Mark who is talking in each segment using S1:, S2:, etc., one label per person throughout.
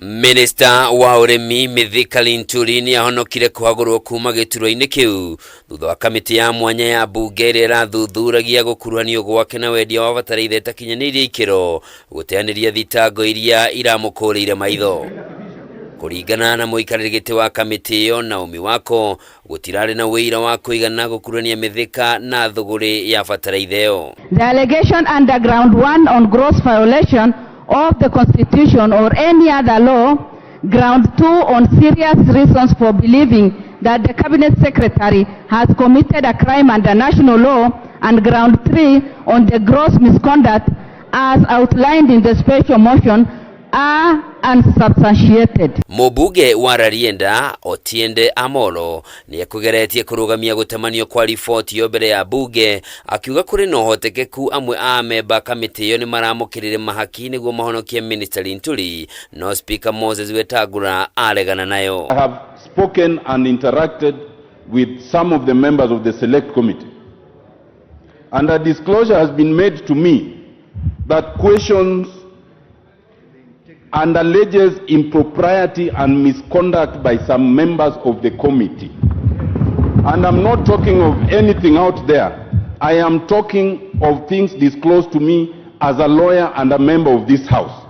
S1: Minista wa ũrĩmi Mithika Linturi nĩ ahonokire kũhagũrwo kuma gĩturwa-inĩ kĩu thutha wa kamĩtĩ ya mwanya ya mbunge ĩrĩa ĩrathuthuragia gũkuruhanio gwake na wendia wa bataraitha ĩtakinyanĩirie ikĩro gũteanĩria thitango iria iramũkũrĩire maitho. Kũringana na mũikarĩri gĩtĩ wa kamĩtĩ ĩyo Naomi Wako, gũtirarĩ na ũira wa kũigana gũkuruhania Mithika na thũgũrĩ ya bataraitha ĩyo.
S2: The allegation under ground 1 on gross violation of the constitution or any other law, ground 2 on serious reasons for believing that the cabinet secretary has committed a crime under national law, and ground 3 on the gross misconduct as outlined in the special motion are unsubstantiated.
S1: Mũmbunge wa Rarienda Otiende Amolo nĩ ekũgeretie kũrũgamia gũtemanio kwa riboti ĩyo mbere ya mbunge, akiuga kũrĩ na ũhotekeku amwe a amemba kamĩtĩ ĩyo nĩ maramũkĩrire mahaki nĩguo mahonokie Minister Linturi, no Speaker Moses Wetangula aregana nayo.
S3: I have spoken and interacted with some of the members of the select committee, and a disclosure has been made to me that questions and alleges impropriety and misconduct by some members of the committee. And I'm not talking of anything out there. I am talking of things disclosed to me as a lawyer and a member of this house.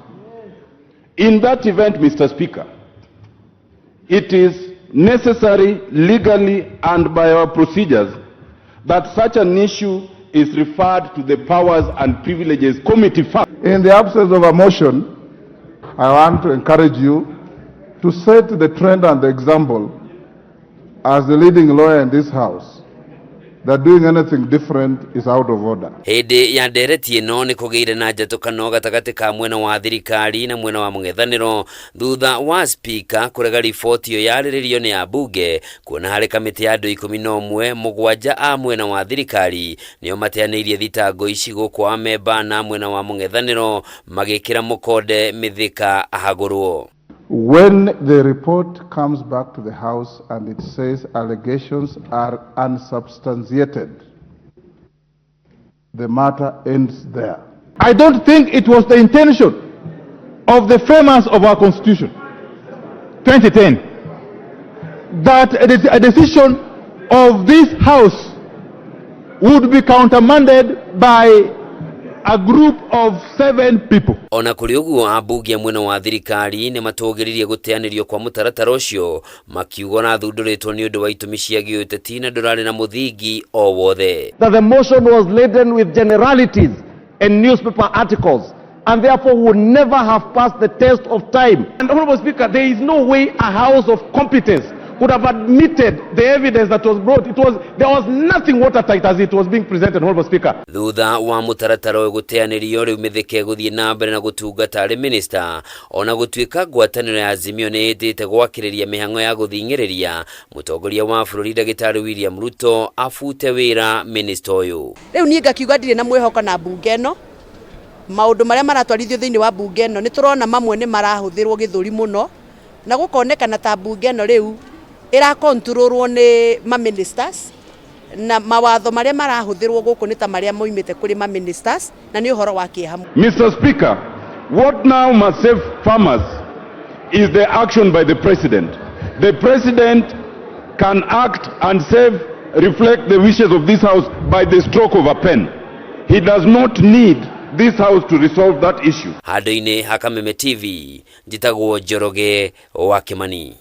S3: In that event, Mr. Speaker, it is necessary legally and by our procedures that such an issue is referred to the Powers and Privileges Committee first.
S4: In the absence of a motion, I want to encourage you to set the trend and the example as the leading lawyer in this house that doing anything different is out of order.
S1: Hĩndĩ ya ndereti ĩno nĩ kũgĩire na njatũkano gatagatĩ ka mwena wa thirikari na mwena wa mũng'ethanĩro thutha wa spika kũrega riboti ĩyo yarĩrĩrio nĩ ambunge, kuona harĩ kamĩtĩ ya andũ 11, 7 a mwena wa thirikari nĩo mateanĩirie thitango ici, gũkũ amemba na mwena wa mũng'ethanĩro magĩkĩra mũkonde Mithika ahagũrwo.
S4: When the report comes back to the House and it says allegations are unsubstantiated, the matter ends there.
S5: I don't think it was the intention of the framers of our Constitution, 2010, that a decision of this House would be countermanded by a group of seven people.
S1: Ona kũrĩ ũguo, ambunge a mwena wa thirikari nĩ matũgĩririe gũteanĩrio kwa mũtaratara ũcio, makiuga ũrathundũrĩtwo nĩ ũndũ wa itũmi cia gĩũteti na ndũrarĩ na mũthingi o wothe.
S6: That the motion was laden with generalities and newspaper articles and therefore would never have passed the test of time.
S5: And, Honorable Speaker, there is no way a house of competence could have admitted the evidence that was brought. There was nothing watertight as it was being presented, Honorable Speaker.
S1: Thutha wa mũtaratara ũyũ gũteanĩrio, rĩu Mithika ĩgũthiĩ na mbere na gũtungata arĩ minista, ona gũtuĩka ngwatanĩro ya Azimio nĩ ĩtĩte gwakĩrĩria mĩhang'o ya gũthing'ĩrĩria mũtongoria wa bũrũri Ndagĩtarĩ William Ruto abute wĩra minista ũyũ.
S7: Rĩu niĩ ngakiuga ndirĩ na mwĩhoko na mbunge ĩno. Maũndũ marĩa maratwarithio thĩinĩ wa mbunge ĩno, nĩ tũrona mamwe nĩ marahũthĩrwo gĩthũri mũno na gũkonekana ta mbunge ĩno rĩu ĩrakontrolwo nĩ ma-ministers, na mawatho marĩa marahũthĩrwo gũkũ nĩ ta marĩa moimĩte kũrĩ ma-ministers, na nĩ ũhoro wa kĩeha.
S3: Mr. Speaker, what now must save farmers is the action by the president. The president can act and save, reflect the wishes of this house by the stroke of a pen. He does not need this house to resolve that issue.
S1: Handũ-inĩ ha Kameme TV, njĩtagwo Njoroge wa Kĩmani.